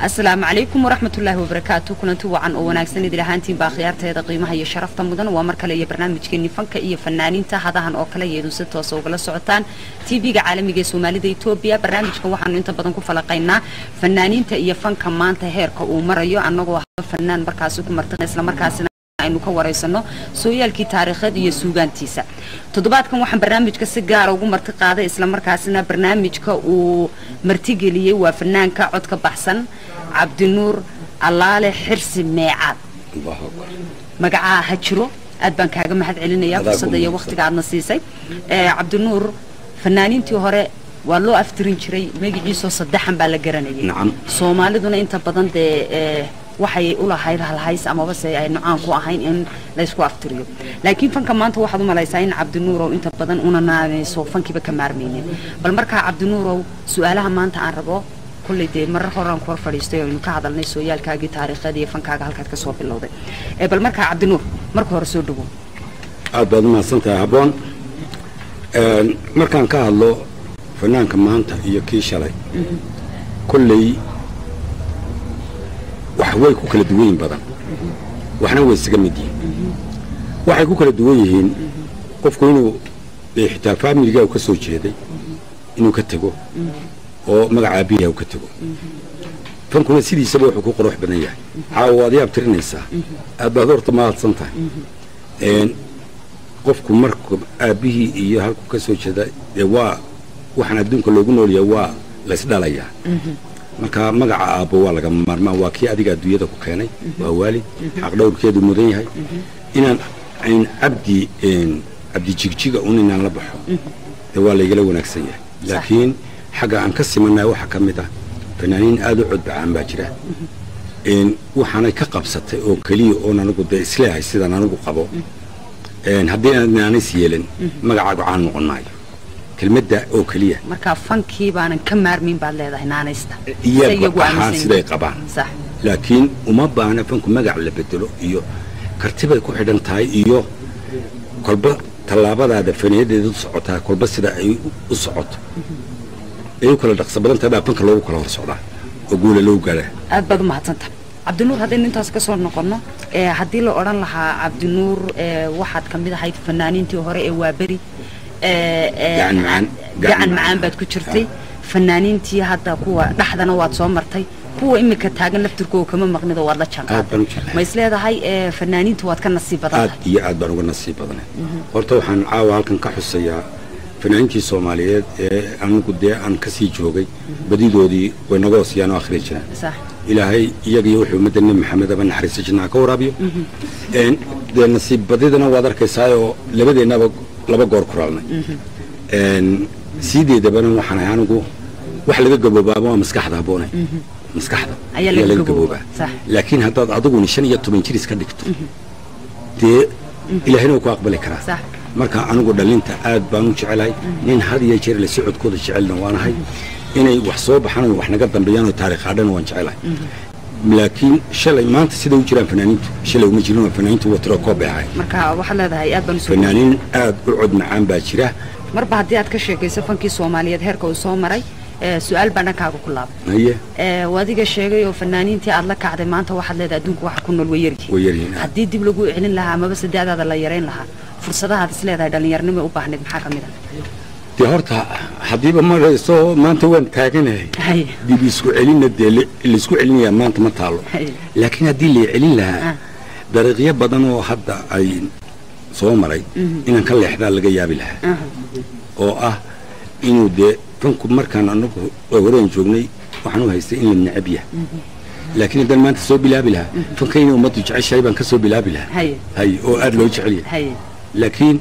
Asalaamu calaykum waraxmatullaahi wabarakaatu. Kulanti wacan oo wanaagsan idil ahaantiin baa khiyaarteeda qiimaha iyo sharafta mudan. Waa mar kale iyo barnaamijkeeni fanka iyo fanaaniinta, hadahan oo kale iyadu si toosa ugala socotaan TV-ga caalamiga ee Soomaalida Etoobiya. Barnaamijkan waxaanu inta badan ku falaqaynaa fanaaniinta iyo fanka maanta heerka uu marayo, annagoo fanaan markaasi ku martaqay islamarkaasina aynu ka waraysano sooyaalkii taariikheed iyo suugaantiisa. Toddobaadkan waxaan barnaamijka si gaara ugu marti qaaday, islamarkaasina barnaamijka uu martigeliyey, waa fanaanka codka baxsan Cabdinuur Allaale Xirsi Meecaad. Magacaa ha jiro. Aad baan kaaga mahad celinayaa fursadda iyo waqtiga aadna siisay, Cabdinuur. Fanaaniintii hore waa loo aftirin jiray, magaciisoo saddexan baa la garanayay. Soomaaliduna inta badan dee waxay ulahayd halhays amaba se ay nocaan ku ahayn in laysku aftiriyo, laakiin fanka maanta waxaad u malaysaa in Cabdinuurow inta badan una naanayso fankiiba ka maarmaynin. Bal markaa Cabdinuurow, su-aalaha maanta aan rabo, kolley dee marar horaan ku hor fadhiistay oo aynu ka hadalnay sooyaalkaagii taariikheed iyo fankaaga halkaad ka soo bilowday. Bal markaa Cabdinuur, marka hore soo dhawow. Aad baad umahadsan tahay, Habboon. Markaan ka hadlo fanaanka maanta iyo kii shalay, kolley wax way ku kala duwan yihin badan, waxna way isaga mid yihiin. Waxay ku kala duwan yihiin qofku inuu dee xitaa faamiligaa u ka soo jeeday inuu ka tego oo magaca aabbihiha u ka tego. Fankuna sidiisaba wuxuu ku qurux badan yahay. Caawa waad yaab tirinaysaa, aad baad horta mahadsan tahay. Qofku marku aabbihii iyo halku ka soo jeeda, dee waa waxaan adduunka loogu noolyahay, waa laysdhalayaa. Marka magaca aabbo waa lagama maarmaan, waa kii adiga adduunyada ku keenay, waa waalid xaq dhowrkeedu mudan yahay. Inaan ayn Cabdi Cabdi Jigjiga un inaan la baxo dee waa laygala wanaagsan yahay, laakiin xagga aan ka simannahay waxaa ka mid ah fanaaniin aada u codbacaan baa jira. Waxaanay ka qabsatay oo keliya oon anigu dee isleehay sidaan anigu qabo, haddii aanis yeelin magacaagu caan noqon maayo, kelmadda oo keliya. Marka fankii baanan ka maarmin baad leedahay naanaysta? Iyagu ahaan siday qabaan, laakiin uma baahna fanku magac la bedelo, iyo kartibay ku xidhan tahay iyo kolba tallaabadaada faniyadeeda u socotaa, kolba sida ay u socoto ay u kala dhaqso badan tahay baa fanka loogu kala hor socdaa oo guula loogu gaaraa. Aad baad u mahadsanta, Cabdinuur. Haddaynu intaas ka soo noqonno, haddii la odhan lahaa Cabdinuur waxaad ka mid ahayd fanaaniintii hore ee Waaberi, gacan macaan baad ku jirtay, fanaaniintii hadda kuwa dhexdana waad soo martay, kuwa imika taagan laftirkooga kama maqnido, waad la jaanqaaday, ma is leedahay fanaaniinta waad ka nasiib badan tahay? Aad iyo aad baan uga nasiib badanay. Horta waxaan caawa halkan ka xusayaa fanaaniintii Soomaaliyeed ee anigu dee aan kasii joogay, badidoodii way naga hoosiyaan oo akhri jiraan. Ilaahay iyagiyo wuxuu ummadda Nebi Maxamedaba naxariista jannaa ka waraabiyo. Dee nasiib badidana waad arkaysaayoo labadeennaba laba goor ku raalnay. Siideedabana waxaan ahay anigu wax laga gaboobaaba waa maskaxda, Habboonay, maskaxda ayaa laga gaboobaa. Laakiin haddaad adiguna 15 jir iska dhigto, dee Ilaahayna wuu ku aqbali karaa. Marka anigu dhalinta aad baan u jecelahay, nin had iyo jeer la socodkooda jecelna waanahay, inay wax soo baxaan oo wax naga dambeeyaan oo taariikh adhana waan jecelahay. Laakiin shalay maanta siday u jiraan fanaaniintu shalay uma jirin, oo fanaaniintu waa tiro koob bay ahayd. Marka waxaad leedahay aad baan fanaaniin aad u cod macaan baa jira. Marba haddii aad ka sheekayso fankii Soomaaliyeed heerka uu soo maray, su-aal baa dhankaaga ku laabay. Haye. Adiga sheegay oo fanaaniintii aad la kacday, maanta waxaad leedahay adduunka waxa ku nool way yaryihiin. Way yaryihiin. Haddii dib lagu celin lahaa amaba se da-daada la yarayn lahaa, fursadahaad is leedahay dhallinyarnimo u baahnayd maxaa ka mid ah? Dee horta haddiiba marayso maanta waan taaganahay, dib isku celinna dee laisku celinayaa maanta ma taalo, laakiin haddii la celin lahaa dariiqyo badan oo hadda ay soo maray inaan ka leexdaa laga yaabi lahaa, oo ah inuu dee fanku markaan anagu horeen joognay waxaan u haystay in la necab yahay, laakiin haddaan maanta soo bilaabi lahaa fanka inay ummaddu jeceshahay baan ka soo bilaabi lahaa hay oo aad loo jecel yahay. Laakiin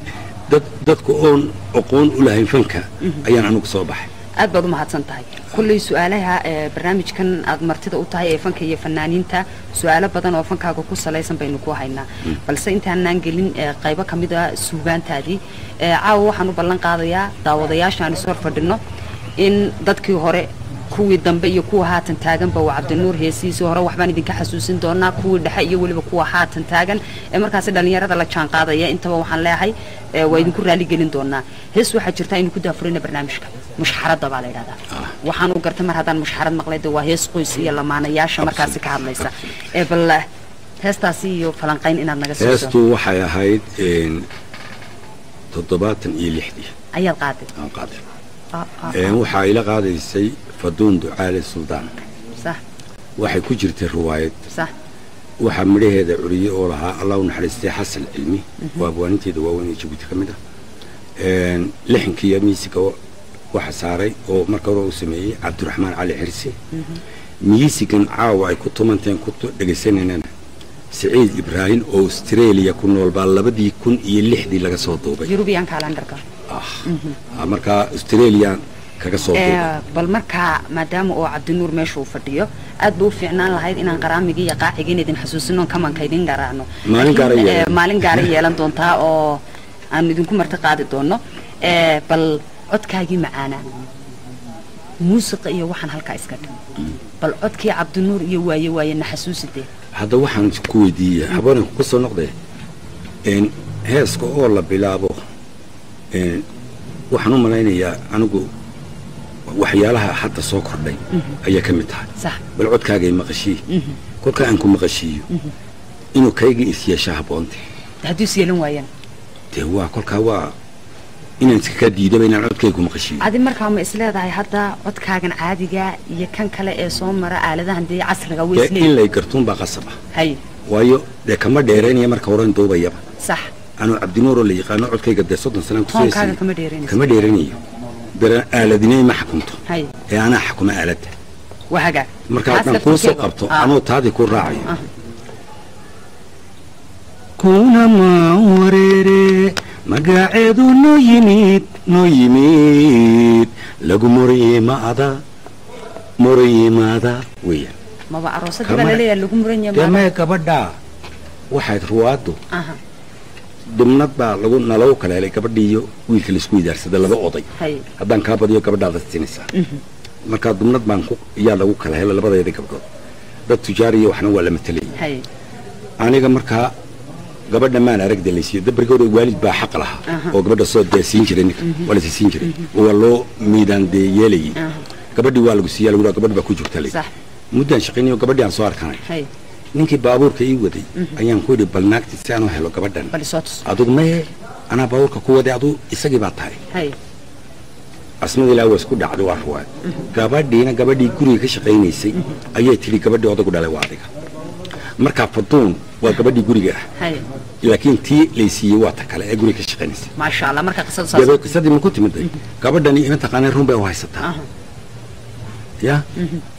dad dadku oon aqoon u lahayn fanka ayaan anigu soo baxay. Aad baad u mahadsan tahay. Kulley su-aalaha barnaamijkan aad martida u tahay ee fanka iyo fanaaniinta, su-aalo badan oo fankaaga ku salaysan baynu ku haynaa, balse intaanaan gelin qaybo ka mid a suugaantaadii, caawa waxaan u ballan qaadayaa daawadayaasha aan is hor fadhino in dadkii hore Kuwii dambe iyo kuwa haatan taaganba waa Cabdinuur heesihiisii hore waxbaan idinka xasuusin doonaa, kuwii dhexe iyo weliba kuwa haatan taagan ee markaasi dhallinyarada la jaan qaadaya. Intaba waxaan leeyahay waa idinku raali gelin doonaa. Hees waxaa jirta aynu ku daafurayna barnaamijka, Mushxaradda baa la yidhahdaa. Waxaan u gartay mar haddaan mushxarad maqlay, de waa hees qoys iyo lamaanayaasha markaasi ka hadlaysa. Bal heestaasi iyo falanqayn inaad naga siiso. Heestu waxay ahayd 76-dii ayaad qaaday? Aan qaaday. Waxaa ila qaadaysay Faduun Ducaale Suldaan. Waxay ku jirtay riwaayad. Waxaa midhaheeda curiyey oo lahaa, Allah u naxariistay, Xasan Cilmi, waa abwaaninteeda waaweyn ee Jabuuti ka mid ah. Lixinkiiyo miisiga waxa saaray oo marka hore uu sameeyey Cabdiraxmaan Cali Xirsi. Miisigan caawa ay ku tumanteen ku dhegaysanaynana Siciid Ibraahim oo Australia ku nool baa 2006-dii laga soo duubay. European calendarka. Markaa Australia kaga soo duubay. Bal markaa maadaama oo Cabdinuur meesha uu fadhiyo, aad ba u fiicnaan lahayd inaan qaraamigii iyo qaacigiin idin xasuusino, kamanka idin garaacno. Maalin gaara yeelan. Maalin gaara yeelan doontaa oo aan idinku marti qaadi doono. Bal codkaagii macaana, muusiqa iyo waxaan halkaa iska dhig, bal codkii Cabdinuur iyo waaye waaye na xasuusidee. Hadda waxaan ku weydiiyey habeenan ku soo noqdee, heeska oo la bilaabo, waxaan u malaynayaa anigu waxyaalaha hadda soo kordhay ayaa ka mid tahay. Bal codkaagay maqashii, kolka aan ku maqashiiyo inuu kaygii is yeeshaa habboonte. Haddii is yeelan waayaan? Dee waa kolkaa waa inaan iskakaa diidaba inaan codkaygu maqashiiyo. Adi markaa ma isleedahay hadda codkaagan caadiga iyo kan kale ee soo mara aaladahan dee casriga way dee isleeyihiin? In lay gartuun baa qasab ah. Waayo dee kama dheeraynaya marka horen duubayaba. Anuu Cabdinuur oo la yaqaano codkayga dee 30 sanaan kusoo toonkaaga heesayay. Kama dheeraynaysa. Kama dheeranayo, bere aaladinay ma xakunto ee anaa xakuma aaladda. Waa hagaag. Marka Taas haddaan kuu soo laftirkeeda. qabto anuu taadii ku raacayo. Kuna ma wareere magaceedu noo yimid, noo yimid, lagu muriyimaada, muriyimaada weeyaan. Maba aroosadii baa laleeyahay lagu muran yahay? Dee maya, gabadha waxayd ruwaaddu dumnad baa lagu nalagu kala helay gabadhii iyo wiilka laisku idaarsada laba oday. Haddaan kaa badiyo gabadhaada siinaysaa. Markaa dumnad baan ku yaa lagu kala helay labadeeda gabdhood, dad tujaar iyo waxna waa la matalayay. Aniga markaa gabadha maan arag dalaysiyo dabarkooda waalid baa xaq lahaa oo gabadha soo dee siin jiray ninka, waa la siin jiray oo waa loo miidaan dee yeelayay. Gabadhii waa lagu siiya, lagu dhaha gabadh baa ku jirta lay. Muddaan shaqaynayo gabadhii aan soo arkanay. Ninkii baabuurka ii waday ayaan ku yidhi, bal naagti si aan u helo gabadhan bal isoo tus. Adugu maye, anaa baabuurka ku waday, aduu isagii baa tahay. Asmada ilaa waa isku dhacday, waa ruwaad. Gabadhiina gabadhii guriga ka shaqaynaysay ayay tidhi gabadhii odagu dhalay waa adiga. Markaa Faduun waa gabadhii guriga ah, laakiin tii laysiiyey waa ta kale ee guriga ka shaqaynaysay. Maasha Allah, marka qisadu saas. Gabadh qisadii ma ku timiday, gabadhani ima taqaanay, run bay u haysataa ya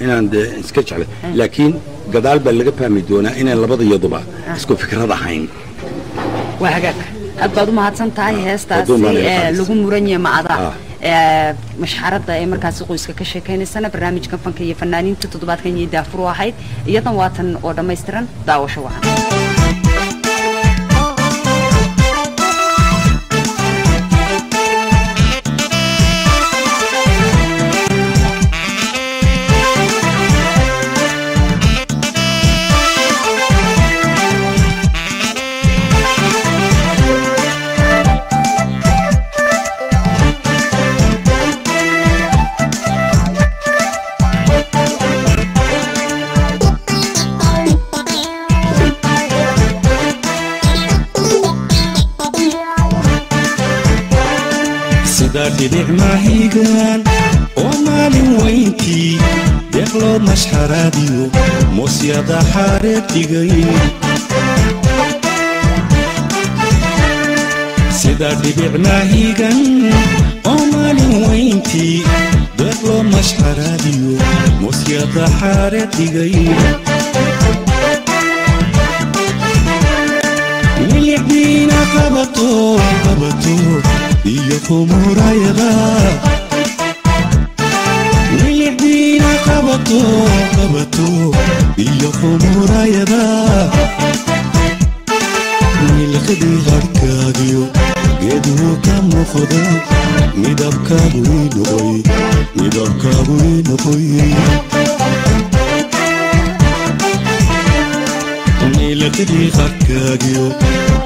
inaan dee iska jeclay, laakiin gadaal baa laga fahmi doonaa inaan labada iyaduba isku fikrad ahayn. Waa hagaag, aad baad u mahadsan tahay. Heestaasi Faduun baa laga qaadaysa. Lagu muran yahay macada ee mashxaradda ee markaasi qoyska ka sheekaynaysana barnaamijkan fanka iyo fanaaniinta toddobaadkan iyo daafur u ahayd, iyadan waatan oo dhammaystiran. Daawasho wacan. Sida dhibic mahigan oo maalin weyntii deeqloo mashxaraadiyo moosyada xaareed dhigay, sida dhibic mahigan oo maalin weyntii deeqloo mashxaraadiyo moosyada xaareed dhigay, milicdiina qabato qabato iyo khumurayada, milicdiina qabato qabato iyo khumurayada, milqadii harkaagiyo geeduhu Geeduhu ka muuqdaan, midabkaagu ii noqoy, midabkaagu ii noqoy. Milicdii qarkaagiyo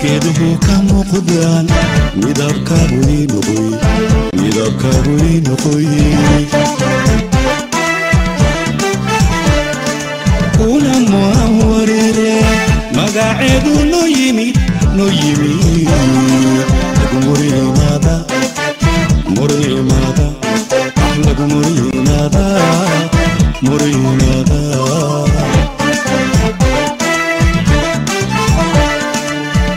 geeduhu ka muuqdaan, midabkaagu ii noqoy, midabkaagu ii noqoy. Kuna muawarere magaceedu noo yimid, noo yimid. Lagu murimaada, murimaada, ah, lagu murimaada, murimaada.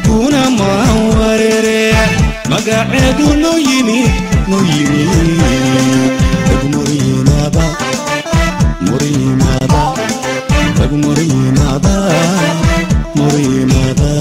Kuna muawarere magaceedu noo yimid, noo yimid. Lagu murimaada, murimaada, lagu murimaada, murimaada.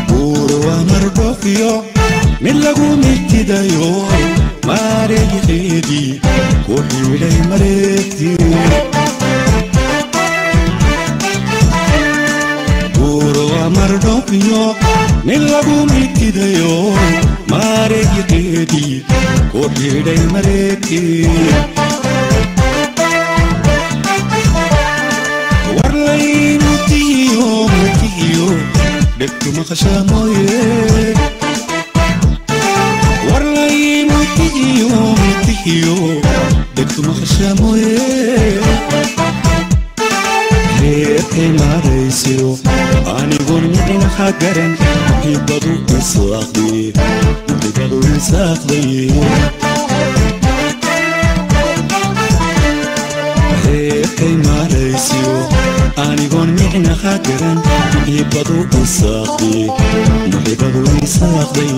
Buur waa mardhoofiyo mid lagu mitidayo, maareeyaheedii ku xidhay mareegtii. Buur waa mardhoofiyo mid lagu mitidayo, maareeyaheedii ku xidhay mareegtii. Warlay mutiyo, mutiyo, dhegtu maqashaa mooye. Warlay mutiyo, mutiyo, dhegtu maqashaa mooye. Heerkay maaraysiyo anigoon micnaha garan, muxibadu isaaqday, muxibadu isaaqday. Heerkay maaraysiyo anigoon micnaha garan, muxibadu isaaqday, muxibadu isaaqday.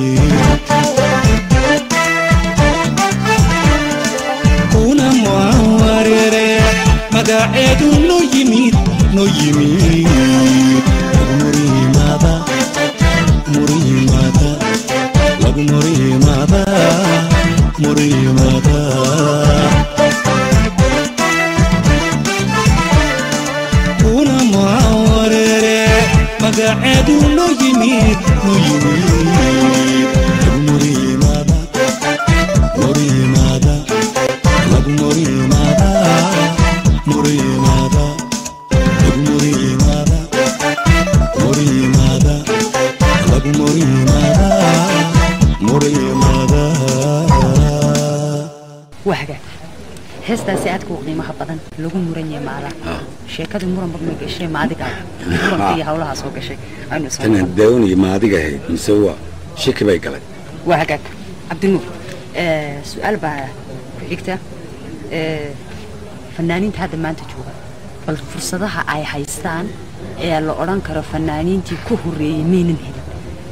Kuna muawarere magaceedu noo yimid, noo yimid. Lagu murimaada, murimaada, lagu murimaada, murimaada. Kuna muawarere magaceedu noo yimid, noo yimid. Lagu murimaada, murimaada, lagu murimaada, murimaada, lagu murimaada, murimaada, lagu murimaada, murimaada. Waa hagaag. Heestaasi aadka u qiimaha badan, lagu muran yahay maala sheekadii muranba ma gashay, ma adiga muranka iyo hawlaha soo gashay aynu soo Tan daawanaya ma adiga ahayd mise waa shaki bay galay? Waa hagaag, Cabdinuur. Su-aal baa ku xigta. Fanaaniinta hadda maanta jooga, bal fursadaha ay haystaan ee la odhan karo fanaaniintii ku horreeyey maynan helin,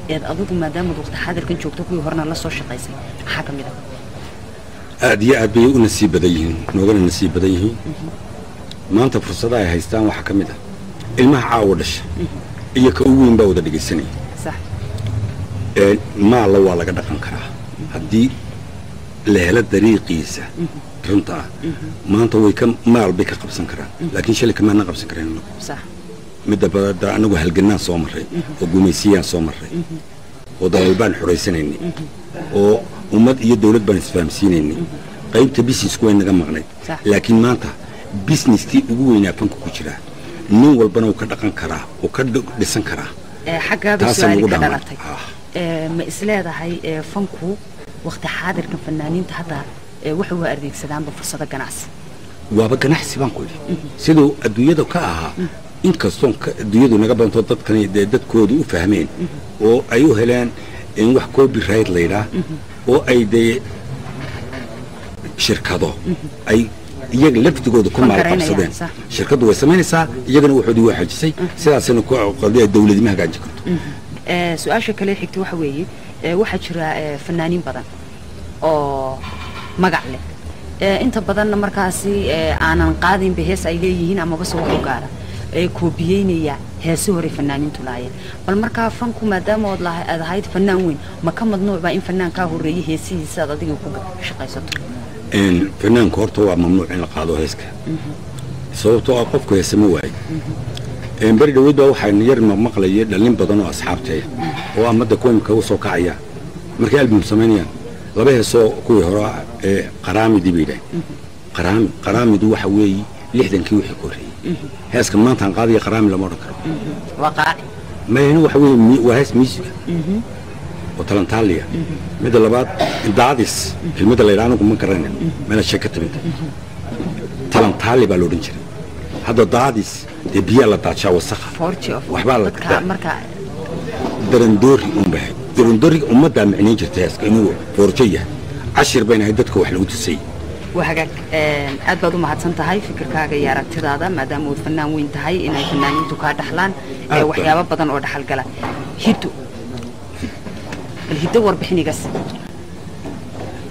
eed adigu maadaama waqti xaadirkan joogto kuwii horena la soo shaqaysay, maxaa ka mid ah? Aad iyo aad bay u nasiib badan yihiin, noogana nasiib badan yihiin. Maanta fursadaha ay haystaan waxaa ka mid ah ilmaha caawa dhasha iyo ka ugu weyn baa wada dhegaysanaya. Maalla waa laga dhaqan karaa haddii la helo dariiqiisa runta ah. Maanta way ka maal bay ka qabsan karaan, laakiin shalay kamaana qabsan kareen anagu. Midda badada anagu halganaan soo marray oo gumaysiyaan soo marray oo dalal baan xoraysanaynay oo ummad iyo dawlad baan isfahamsiinaynay. Qaybta businessku way naga maqnayd. Laakiin maanta businesskii ugu weynaa fanka ku jiraa, nin walbana uu ka dhaqan karaa, uu ka dhisan karaa. Xaggaaba Taasaa su-aali lagu ka dhamaan. dhalatay. Ma isleedahay fanku waqti xaadirkan fanaaniinta hadda waxay u adeegsadaanba fursado ganacsi? Waaba ganacsi baan ku idhi, siduu adduunyada ka ahaa. Inkastoon adduunyadu naga badanto, dadkani dee dadkoodu u fahmeen oo ay u heleen in wax copyright la yidhaah oo ay dee shirkado ay Iyaga laftigooda ku Fangareynayaan, maalqabsadeen. Sax. Shirkaddu way samaynaysaa, iyagana waxoodii waa xajisay, sidaasina ku qadiya dawladnimo hagaajin karto. Su-aasha kale xigta waxa weeye, waxaa jira fanaaniin badan oo magac leh, inta badanna markaasi aanan qaadinba hees ay leeyihiin amaba se wax u gaara ee koobiyeynaya heesi hore fanaaniintu lahaayeen. Bal markaa fanku maadaama ood aad ahayd fanaan weyn, ma ka madnuuc baa in fanaan kaa horreeyey heesihiisa aad adiga ku shaqaysato? Fanaanku horta waa mamnuuc in la qaado heeska, sababtoo ah qofku heese ma waayo. Beri dhaweyd baa waxaan yar maqmaqlayay dhalin badan oo asxaabteeya oo amadda kuwa imika u soo kacaya, markay album samaynayaan laba heesoo kuwii hore ah ee qaraamidii bay yidhaaheen. Qaraami, qaraamidu waxa weeye 60kii wixii ka horreeyey. Heeska maantaan qaadaya qaraami lama odhan karo. Waa qaaci. Mayna, waxa weeye waa hees miisiga oo talantaaliya. Midda labaad, daadis kelmadda la yidhaha anigu ma garanayn meela sheeg ka timid. Talantaali baa la odhan jiray. Hadda daadis dee biyaa la daadshaa, wasakha forji of waxbaa la dadka marka. Darandoori un bay ahayd. Darandooriga ummaddaa micnayn jirtay heeska inuu foorjo yahay, cashir bayna ahayd dadka wax lagu tusayey. Waa hagaag. Aad baad u mahadsan tahay fikirkaaga iyo aragtidaada, maadaama ood fanaan weyn tahay inay fanaaniintu kaa dhaxlaan Aad baan. Waxyaabo badan oo dhaxal gala. Hiddo, bal hiddo warbixinigas.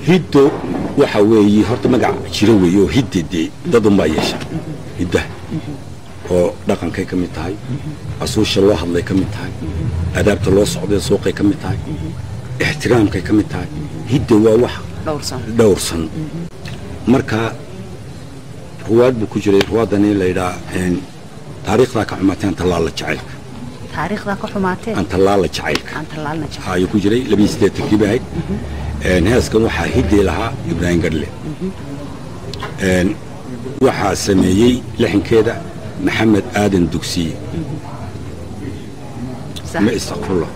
Hiddo waxa weeye horta magac jiro weeye oo hidde dee dad unbaa yeesha hiddaha, oo dhaqankay ka mid tahay, asuusha loo hadlay ka mid tahay, adaabta loo socday suuqay ka mid tahay, ixtiraamkay ka mid tahay. Hidde waa wax dhowrsan. Dhowrsan. Marka ruwaad buu ku jiray, ruwaaddani la yidhaa taariikhdaa ka xumaatay aan tallaalla jacaylka. Taariikhdaa ka xumaatee aan tallaalla jacaylka. Aan tallaalna jecel. Ayuu ku jiray, 82kii bay ahayd. Heeskan waxaa hiddii lahaa Ibraahim Gadhle. Waxaa sameeyey lixinkeeda Maxamed Aadan Dugsiye. Sax. Ma, istakfirullah,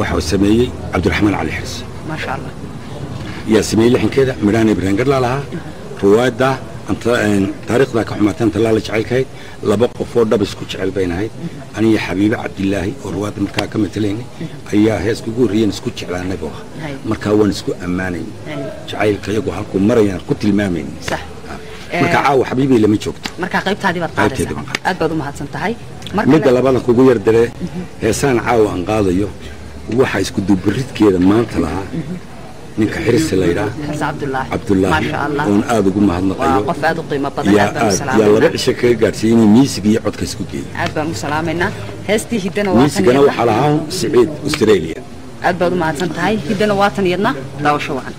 waxaa sameeyey Cabdiraxmaan Cali Xirsi. Maasha Allah. Yaa sameeyey lixinkeeda, midhaana Ibraahim Gadhlaa lahaa. Ruwaadda taariikhdaa ka xumaateen tallaala jacaylkahayd, laba qofoo dhab isku jecel bayn ahayd. Aniga Xabiibe Cabdilaahi oo ruwaadda markaa ka matalaynay ayaa heeska ugu horreeyeen isku jeclaanay buu ahaa. Markaa waan isku ammaanayn jacaylka iyagu halkuu marayaan ku tilmaamayn. Sax. Marka caawa Xabiibii lama joogto. Markaa qaybtaadii baad Qaybteedii qaadaysaa. Baan qaaday. Aad baad u mahadsan tahay mar Midda kale. Labadan kugu yar dare, heesaan caawa aan qaadayo waxaa isku dubaridkeeda maanta lahaa ninka Xirsi la yidhaah. Xirsi Cabdullaahi. Cabdullaahi. Maasha Allah. Oon aada ugu mahadnaqayo. Waa qof aad u qiimo badan. Yaa Aad baan u aad yaa laba salaamaynaa. cisho kaga gaadhsiiyey inuu miisig iyo codka isku geeyo. Aad baan u salaamaynaa. Heestii hiddana waa tan Miisigana iyadna. waxaa lahaa Siciid Australia. Aad baad u mahadsan tahay. Hiddana waa tan iyadna, daawasho wacan.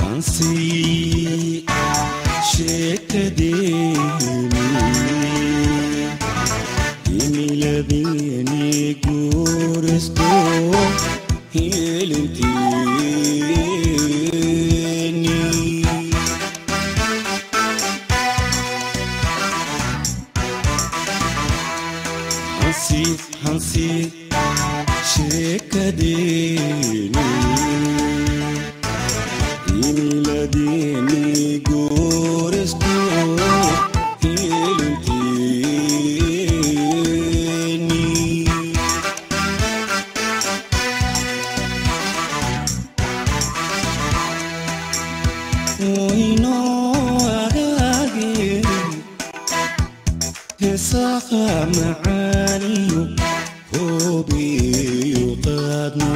Hansi sheekadeeni himiladeeni guuristo heelinteeni. Hansi, hansi sheekadeeni himiladeeni guuristo heelinteeni. Waynoo agaage heesaha macaaniyo hoobiyo qaadno.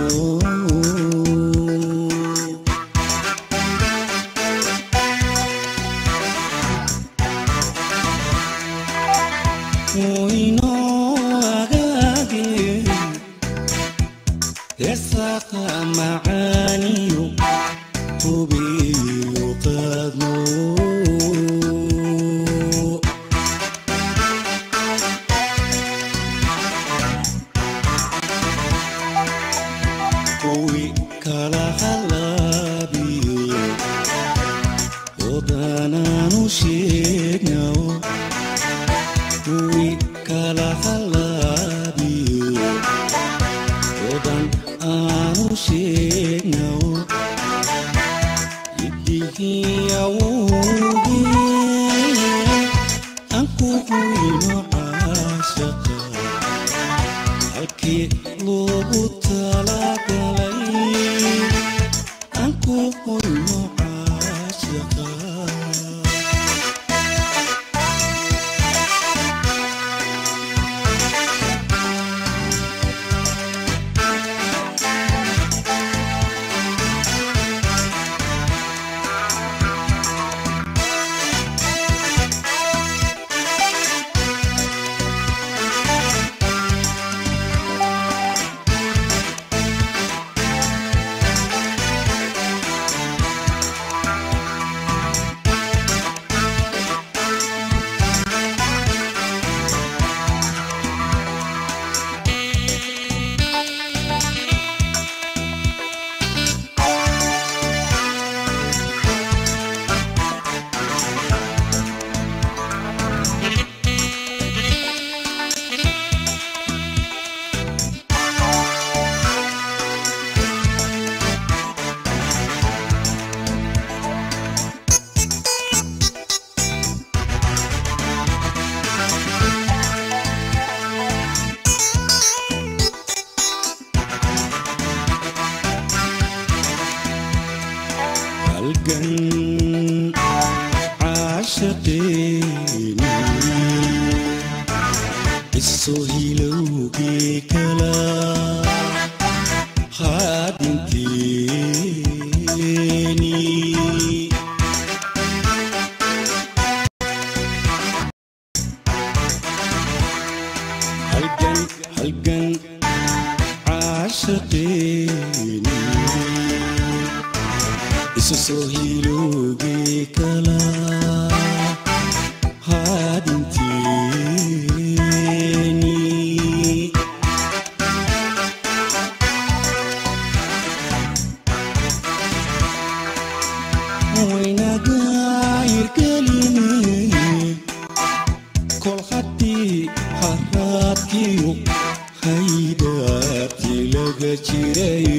Waynoo agaage heesaha macaaniyo hubiyo qaadno. Kuwii kala halaabay. Sheegnao kuwii kala halaabiyo odan aanu sheegnao idihii awowgeen aan ku hoyno caashaqa halkii loogu talagalay aan ku hoyno caashaqa. Halgan caashaqiini isu hilowgii kala haadinteeni. Halgan halgan caashaqiini isu soo hilowgii kala haadinteeni. Waynagaayirgeline kol haddii haraadkiyo haydaartii laga jiray.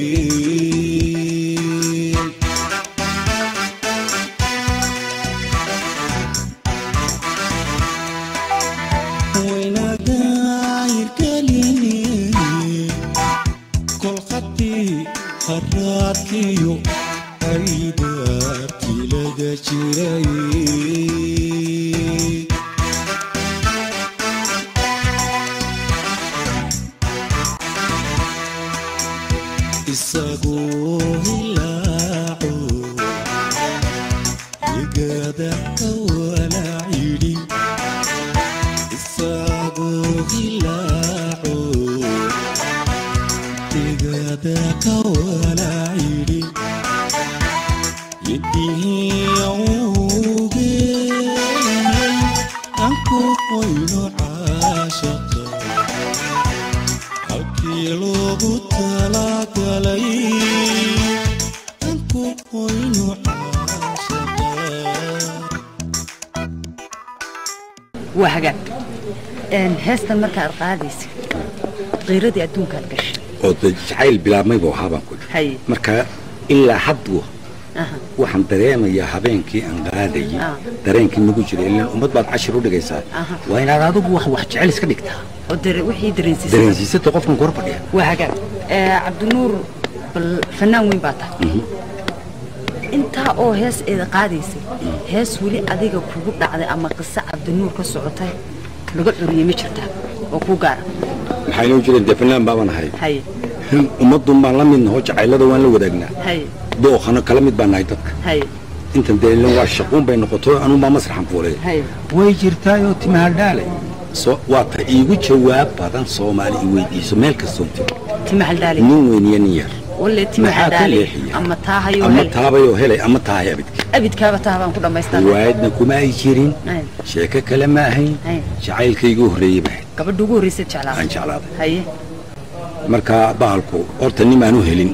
Waynagaayirgeline kol haddii haraadkiyo haydaartii laga jiray. Isagoo hilaaco igada walaa yidhi isagoo hilaaco igada kawalaa yidhi yidihii awowgeen aan ku qoyno caashaqa halkii loogu talagalay aan ku qoyno caashaqa. Waa hagaag. Heestan markaad qaadaysa qiiradii adduunkaad gashay oo dee jacayl bilaabmay buu ahaa baan ku idhi. Marka ilaa haddu waxaan dareemayaa habeenkii aan qaadayay dareenkii nagu jiray, ilaan ummad baad cashir u dhigaysaa, waa inaad adigu wax wax jecel iska dhigtaa oo wixii dareensiisay dareensiisata qofkan kor fadhiya. Waa hagaag. Cabdinuur, bal fanaan weyn baa tahay, intaa oo hees eeda qaadaysay, hees weli adiga kugu dhacday ama qiso Cabdinuur ka socotay laga curiyey ma jirtaa oo kuu gaara? Maxay inoo jireen dee, fanaan baaban ahay. Ummaddun baan la mid naho, jacaylada waan la wadaagnaa, dookhana kala mid baan nahay dadka. Intan dee ilan waa shaquun bay noqoto, anuun baa masraxan fuulay. Way jirtaayoo timahaldhaale so waa ta iigu jawaab badan Soomaali i weydiiso meel kastoon tago. Timahaldhaale. Nin weyn iyo nin yar walle maxaa ka timahaldhaale leexiya ama taahayo ama helay taabayoo helay ama taahay abidka abidkaaba taha baan ku dhammaystaa. Riwaayadna kuma ay jirin, sheeko kale ma ahayn. Jacaylkaygu horreeyey ba ahayd. Gabadha ugu horreysay jeclaaday aan jeclaaday. Marka bahalku horta nimaanu helin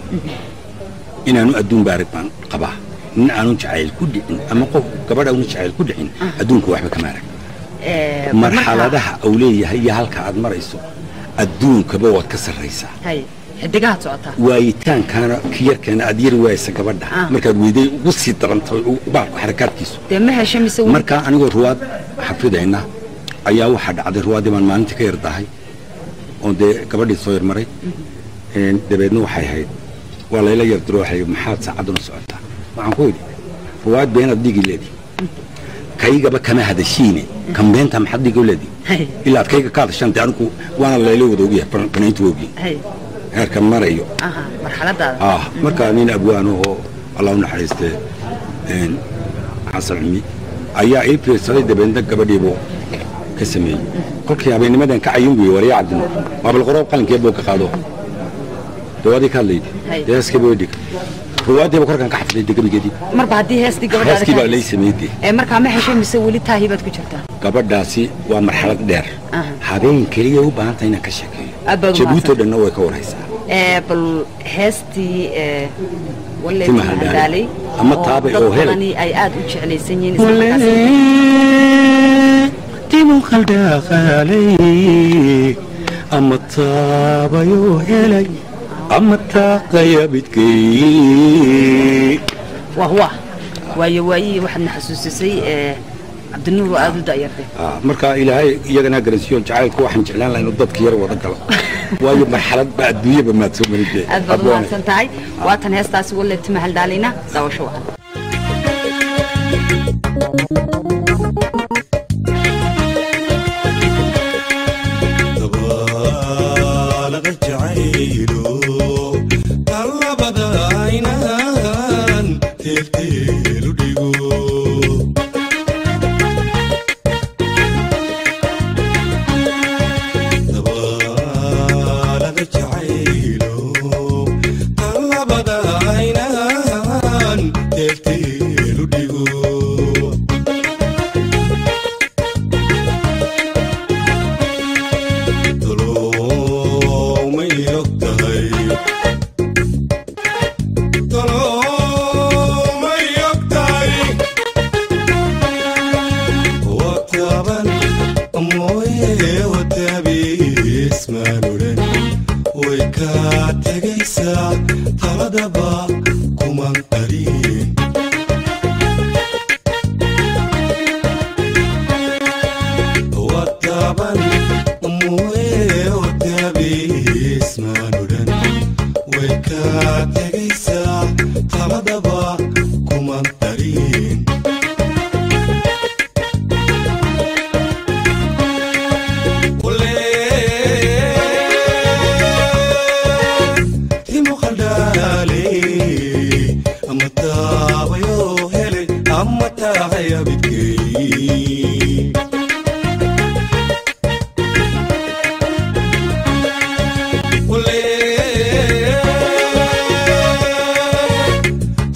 inaanu adduun baarig baan qabaa. Nin aanu jacayl ku dhicin ama qof gabadh aanu jacayl ku dhicin adduunka waxba kama arag. Marxaladaha uu leeyahay iyo halka aad marayso adduunkaba waad ka sarraysaa. Xidigahaad socotaa. Waayitaankana kiyarkeena aad yari waaysa gabadha markaad weyday ugu sii darantahay baalku xarakaadkiisu. Dee ma hesha mise? Markaa anigoo ruwaad xafidayna ayaa waxaa dhacday ruwaaddii baan maalintii ka yardahay oon dee gabadhii soo yarmaray. Dabeedna waxay ahayd waa layla yardiro, waxay maxaad saacaddan u socotaa? Waxaan ku idhi ruwaad beenaad dhigi leedi, kaygaba kama hadashiine, kan beenta maxaad dhigi leedi ilaa aad kayga ka hadashaan? Dee anigu waana layla wada ogyahay, banayntu waa ogyihin heerka marayo marxaladaada. Markaa nin abwaanahoo Allah u naxariistee Xasan Cumi ayaa ii fiirsaday, dabeedna gabadhiibuu ka sameeyey. Kolkii habeennimadan ka cayun buyi waryaa Cabdinuur maabalqoro qalinkee buu ka qaado dawaadii ka hadlaydi dee heeskiiba way dhig ruwaaddiiba korkan ka xafiday dee gebigeedii. Marba haddii heestii gabadhaada heeskii baa lay sameeyey dee. Markaa ma heshay mise weli taahii baad ku jirtaa? Gabadhaasi waa marxalad dheer, habeen keliya u baahan tahay inaan ka sheekeeyo. Jabuutoo dhanna way ka warhaysaa. Bal heestii walle Tima Haldaalay ama taabay oo helay ay aad u jeclaysan yihiin. Timu khaldhaqaalay ama taabayoo helay ama taaqaya midkay. Wah wah, waayo waayihii waxaadna xasuusisay Cabdinuur oo aada u da'yartay. Marka Ilaahay iyagana garansiiyo jacaylku waxaan jeclaan lahaa inuu dadka yar wada galo, waayo marxalad ba adduunyaba maad soo marin. Aad baad u mahadsan tahay. Waatan heestaasi walle tima haldaalayna, daawasho wacan. Dabaalaqa jacaylo talabada inaan teelteelu dhigo. Dabaalaqa jacaylo talabada inaan teelteelu dhigo. Way kaa tegaysaa taladaba kuman qarin. Wataban mooye wataabismaan odhan, way kaa tegaysaa taladaba kuman qarin. Timo khaldhaale ama taabayo helay ama taahaya bidkay.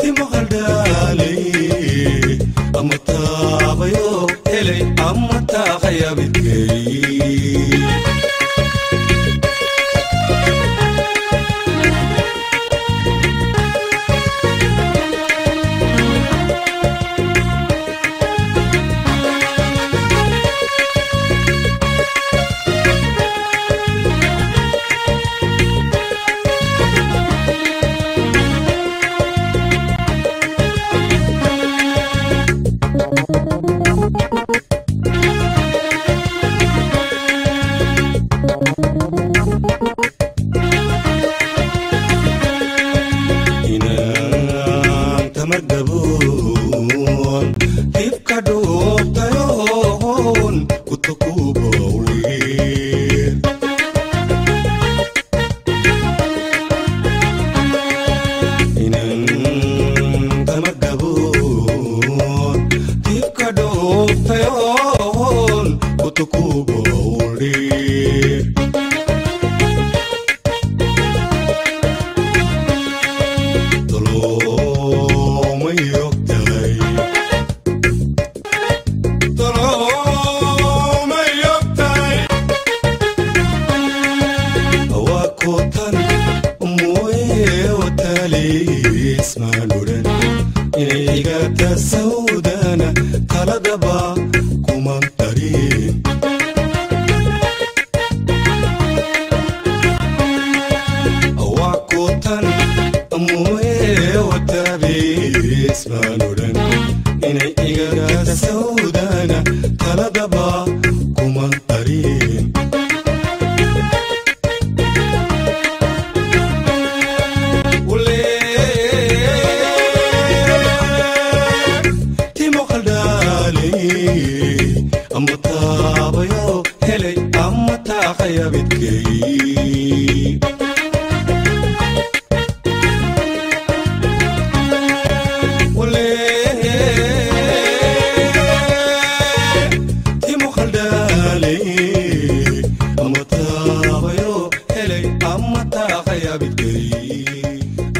Timo khaldhaale ama taabayo helay ama taahaya bidkay. Mooye wataabis baan odhan inay igaga sawdana taladaba kuma darin. Timo khaldaalay ama taabayo helay ama taaqayabidkay. Timo khaldaalay ama taabayo helay ama taaqayabidkay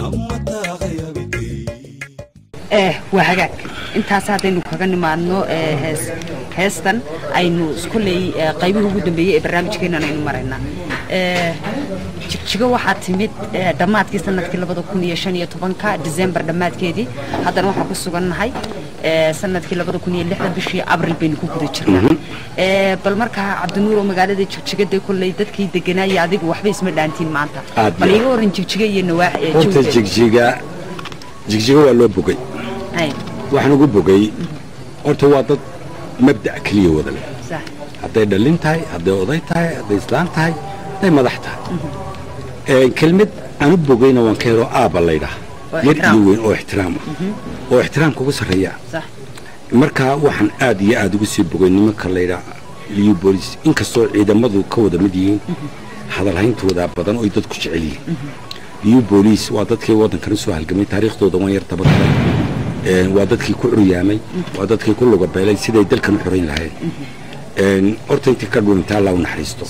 ama taaqayabidkay. Waa hagaag, intaas haddaynu kaga nimaadno hees heestan aynu kolley qaybihii ugu dambeeyey ee barnaamijkeenan aynu maraynaa. Jigjigo waxaa timid dhammaadkii sanadkii 2015-ka December dhammaadkeedii, haddana waxaan ku sugannahay sanadkii 2006 bishii Abril baynu ku guda jirnaa. Bal markaa Cabdinuur oo magaalada Jigjiga dee kolley dadkii deganaa iyo adigu waxba isma dhaantiin maanta. Aad bal iyo iga waran Jigjiga iyo nawaax horta jawigeeda. Jigjiga, Jigjiga waa loo bogay. Waxaan ugu bogay horta waa dad mabda' keliya wada leh. Hadday dhalin tahay, hadday oday tahay, hadday islaan tahay, hadday madax tahay. Kelmad aan u bogayna waan ka helo aabba laydhaah. Oo yar ixtiraam. Iyo weyn oo ixtiraam ah oo ixtiraamka ugu sarreeya. Marka waxaan aad iyo aad ugu sii bogay nimanka laydhaa Liyu Bolis, inkastoo ciidamadu ka wada mid yihiin hadalhayntooda badan oy dadku jecel yihiin. Liyu Bolis waa dadkii waddankan usoo halgamay, taariikhdooda waan yar tabagalay. Waa dadkii ku curyaamay, waa dadkii ku lugabeelay siday dalkan u xorayn lahayd. Horta intii ka dhuunta Allah u naxariisto.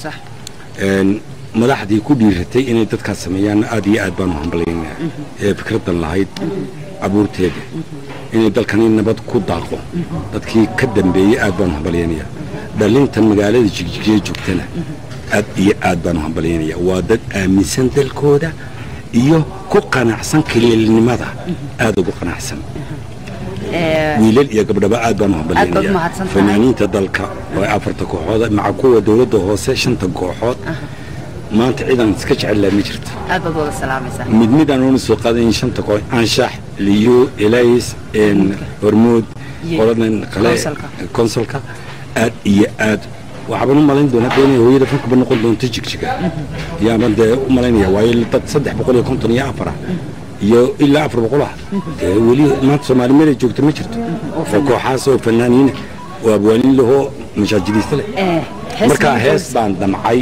Madaxdii ku dhiiratay inay dadkaas sameeyaan aad iyo aad baanu hambalyaynaa ee fikraddan lahayd abuurteeda inay dalkani nabad ku daaqo dadkii ka dambeeyey aad baanu hambalyaynayaa. Dhalintan magaalada Jigjigiya joogtana aad iyo aad baanu hambalyaynaya. Waa dad aaminsan dalkooda iyo ku qanacsan kaliilnimada, aad ugu qanacsan. Wiilal iyo gabdhaba aad baanu Aad baad hambalyaynaya. Mahadsan tahay. Fanaaniinta dalka oo afarta kooxood maca kuwa dowladda hoose shanta kooxood maanta ciidan iska jecel laha ma jirto. Aad baad wada salaamaysaa. Mid mid aan una soo qaadayn shanta koox: Anshax, Liyu, Elays, Hormuud, Iyo qoladan kale, konsolka. Konsolka aad iyo aad waxaaban u malayn doonaa hadda inay hooyada fankuba noqon doonto Jigjiga yaaban dee u malaynaya, waayo dad 354 ah iyo ilaa 400 ah dee weli maanta Soomaali meel ay joogto ma jirto oo kooxaas oo fanaaniina oo abwaanin lahoo mashaajiriiste leh. Hees markaa baan hees baan damcay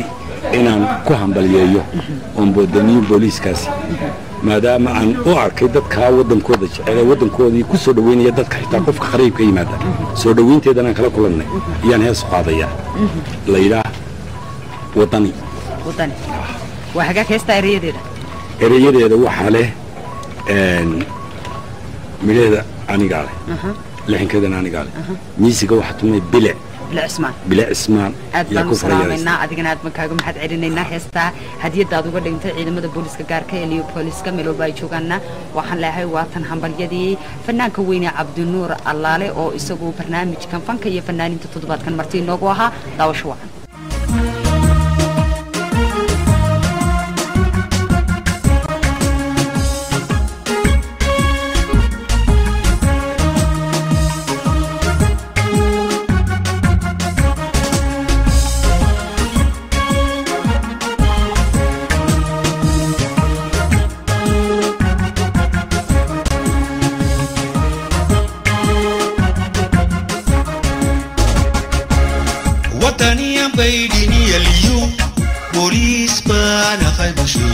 inaan ku hambalyeeyo oon boodaniyo booliiskaasi, maadaama aan u arkay dadkaa waddankooda jecel ee waddankoodii ku soo dhoweynaya dadka, xitaa qofka qariib ka yimaada soo dhoweynteedan aan kala kulannay ayaan hees u qaadaya la yidhaah Waddani. Wadani, waa hagaag. Heestaa ereyadeeda? Ereyadeeda waxaa leh midhaheeda anigaa leh, lixinkeedana anigaa leh, miisiga waxaa tumay Bilic. Bilic Cismaan. Bilic Cismaan aad yaa baan ku u farayaraysa. Salaamaynaa adigana, aad baan kaaga mahad celinaynaa heestaa hadiyadaad uga dhigtay ciidamada booliska gaarka ee Liyo Booliska meel walba ay joogaanna. Waxaan leeyahay waa tan hambalyadii fanaanka weyne Cabdinuur Allaale oo isagu barnaamijkan fanka iyo fanaaninta toddobaadkan marti inoogu ahaa. Daawasho wacan. Wataniyan baydhiniyaliyu booliis baana qaybasho.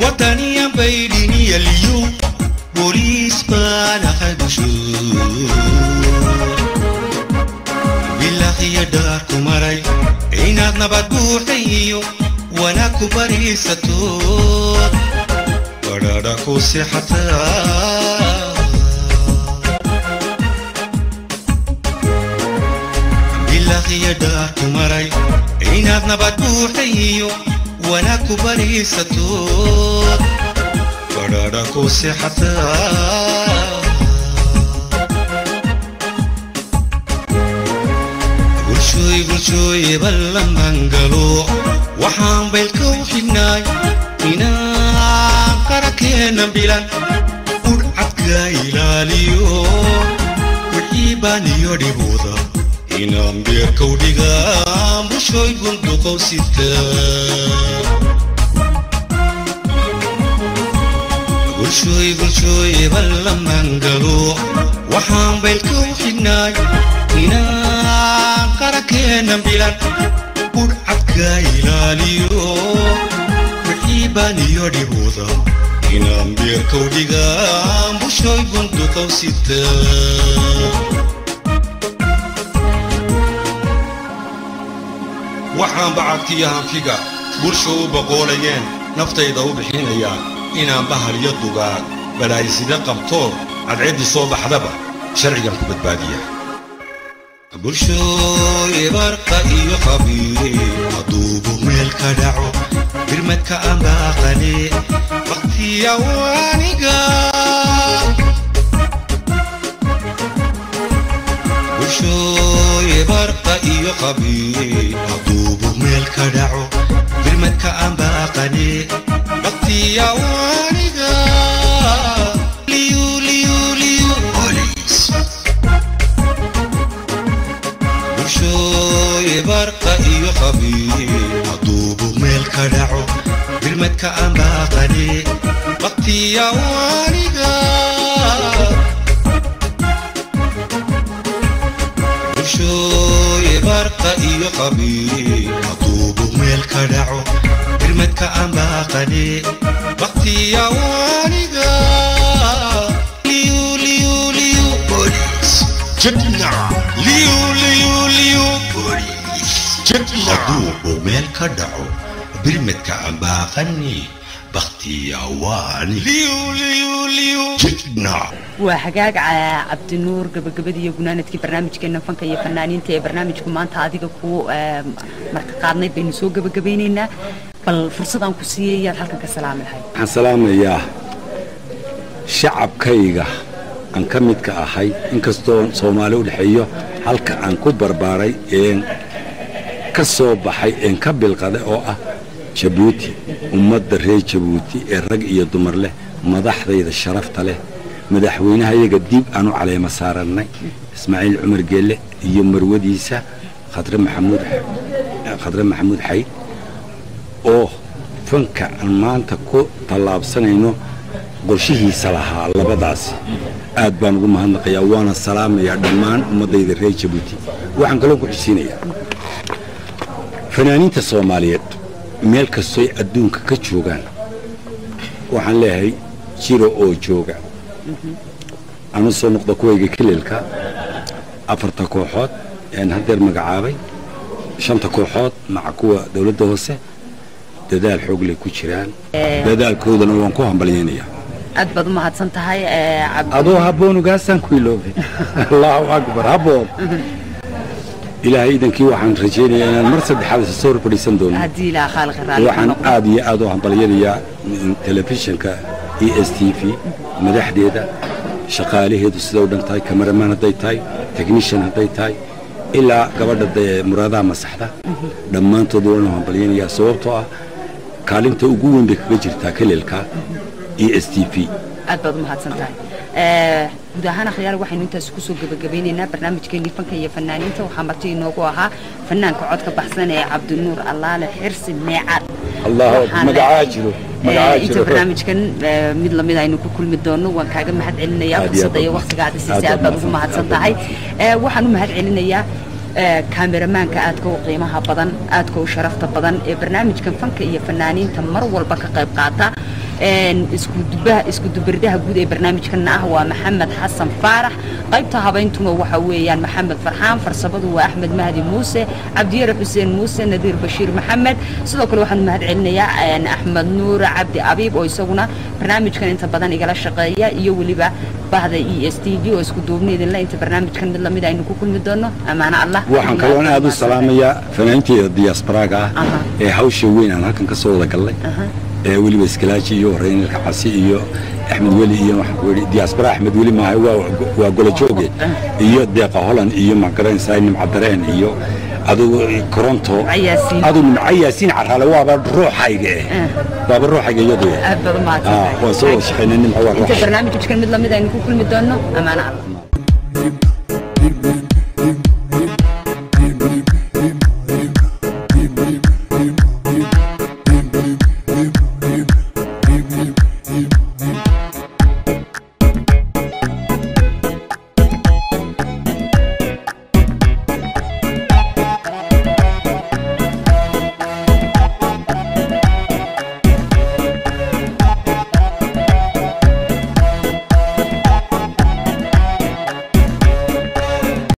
Wataniyan baydhiniyaliyu booliis baana qaybasho. Bilaahiya dhaarku maray inaad nabad buuxda iyo wanaag ku bariisato badhaadha ku seexataa. Bilaahiya dhaarku maray inaad nabad buuxda iyo wanaag ku bariisato badhaadha ku seexataa. Bulshooy, bulshooy, ballan baan galo waxaan baylka u xidhnaa. xidhnaay inaan qarankeena bilan budhcadka ilaaliyo wixii baaniyo dhibooda inaan beerkow dhigaan bushoy bunduqow sita. Bulshooy bulshooy ballamaan galo waxaan baylkow xidhnaay inaan qarankeena bilan budhcadka ilaaliyo wixii baaniyo dhibooda inaan beerkow dhigaan bushoy bunduqow sita. Waxaan bacadkiiyo hanfiga bulsha u boqoolayeen naftayda u bixinayaa inaan bahal iyo dugaag balaayisida qabtoo cadceeddii soo baxdaba sharcigan ku badbaadiya. Bulshooy barqa iyo qabiil hadduubu meel ka dhaco birmadka aan baaqane waqtiya waaniga. Bulshooy barqa iyo qabiil hadduubu meel ka dhaco birmadka aan baaqane waqtiya waaniga. Liyu liyu liyu booliis. Bulshooy barqa iyo qabiil hadduubu meel ka dhaco birmadka aan baaqane waqtiya waaniga. Bulshooy barqa iyo qabiil hadduubu meel ka dhaco birmadka aan baaqane waqtiya waaniga. Liyu liyu liyu booliis jidna liyu liyu liyu booliis jidna hadduubu meel ka dhaco birmadka aan baaqane baktiya waani liyu liyu liyu jidna. Waa hagaag Cabdinuur, gabagabadii iyo gunaanadkii barnaamijkeena fanka iyo fanaaniinta ee barnaamijku maanta adiga ku marti qaadnay baynu soo gabagabaynaynaa. Bal fursadaan ku siiyey yaad halkan ka salaami lahayd? Waxaan salaamayaa shacabkayga aan ka midka ahay, inkastoo Soomaali u dhexeeyo, halka aan ku barbaaray een ka soo baxay een ka bilqaday oo ah Jabuuti, ummadda reer Jabuuti ee rag iyo dumar leh, madaxdayda sharafta leh, madaxweynaha iyaga dib aan u caleemo saarannay Ismaaciil Cumar Geelle iyo marwadiisa Khadre Maxamuud, Khadre Maxamuud Xayd, oo fanka aan maanta ku tallaabsanayno qorshihiisa lahaa. Labadaasi aad baan ugu mahadnaqayaa, waana salaamayaa dhammaan ummaddayda reer Jabuuti. Waxaan kaloo ku xisiinayaa fanaaniinta Soomaaliyeed meel kastoy adduunka ka joogaan. Waxaan leeyahay jiro oo jooga. Anu soo noqda kuwayga kililka, afarta kooxood een haddeer magacaabay, shanta kooxood maca kuwa dowladda hoose, dadaal xoog leh ku jiraan, dadaalkoodana waan ku hambalyaynayaa. Aad baad u mahadsan tahay Adoo habboon ugaasaan ku iloobay. Allahu akbar, habboon. Ilaahay idankii waxaan rajaynayaa inaan mar saddexaad isa soo fadhiisan doono haddii Ilaah khaaliqa raalli ka Waxaan noqdo. aad iyo aad u hambalyanayaa telefishinka ESTV, madaxdeeda, shaqaalaheedu sida u dhan tahay, cameraman hadday tahay, technician hadday tahay, ilaa gabadha dee muraadaha masaxda, dhammaantood waan u hambalyanayaa, sababtoo ah kaalinta ugu weyn bay kaga jirtaa kelelka ESTV. Aad baad u mahadsan tahay. Guud ahaan akhyaar, waxaynu intaas kusoo gabagabeynaynaa barnaamijkeenii fanka iyo fanaaniinta. Waxaa marti inoogu ahaa fanaanka codka baxsan ee Cabdinuur Allaale Xirsi Meecaad. Allahu Waxaan magacaa leeyahay, jiro, magacaa inta jiro. barnaamijkan mid lamid aynu ku kulmi doono, waan kaaga mahad celinayaa Aad iyo aad fursadda iyo baad waqtigaada mahadsan. siisay. Aad baad ugu mahadsan tahay. Waxaan u mahad celinayaa kameramaanka aadka u qiimaha badan, aadka u sharafta badan ee barnaamijkan fanka iyo fanaaniinta mar walba ka qayb qaata, isku dubaha isku dubardaha guud ee barnaamijkana ah waa Maxamed Xasan Faarax. Qaybta habayntuna waxa weeyaan Maxamed Farxaan. Farsamadu waa Axmed Mahdi Muuse, Cabdiyare Xuseen Muuse, Nadiir Bashiir Maxamed. Sidoo kale waxaan u mahad celinayaa Axmed Nuur Cabdi Abiib oo isaguna barnaamijkan inta badan igala shaqeeya, iyo weliba bahda ESTV oo isku duubni idinle. Inta barnaamijkan mid lamid aynu ku kulmi doono, amaano Allah. Waxaan kaloon aad u salaamayaa fanaaniinteeda diasporaga ah ee hawsha weyn aan halkan ka soo wada gallay, ee weliba Iskalaaji iyo Reynilka Casi iyo Axmed Weli iyo waxaan ku yidhi diaspora Axmed Weli maaha, waa golo jooge, iyo Deeqa Holland iyo magaranaysaa Nimca Dareen iyo Adigu Koronto. Nimco Yaasiin. Adigu Nimco Yaasiin Caraale waaba ruuxayga eh, waaba ruuxayga iyadu eh. Aad baad u mahadsantahay. Waan soo wada shaqaynay, Nimco waa Inta ruuxayga. Barnaamijkan mid lamid aynu ku kulmi doono, amaano Allah.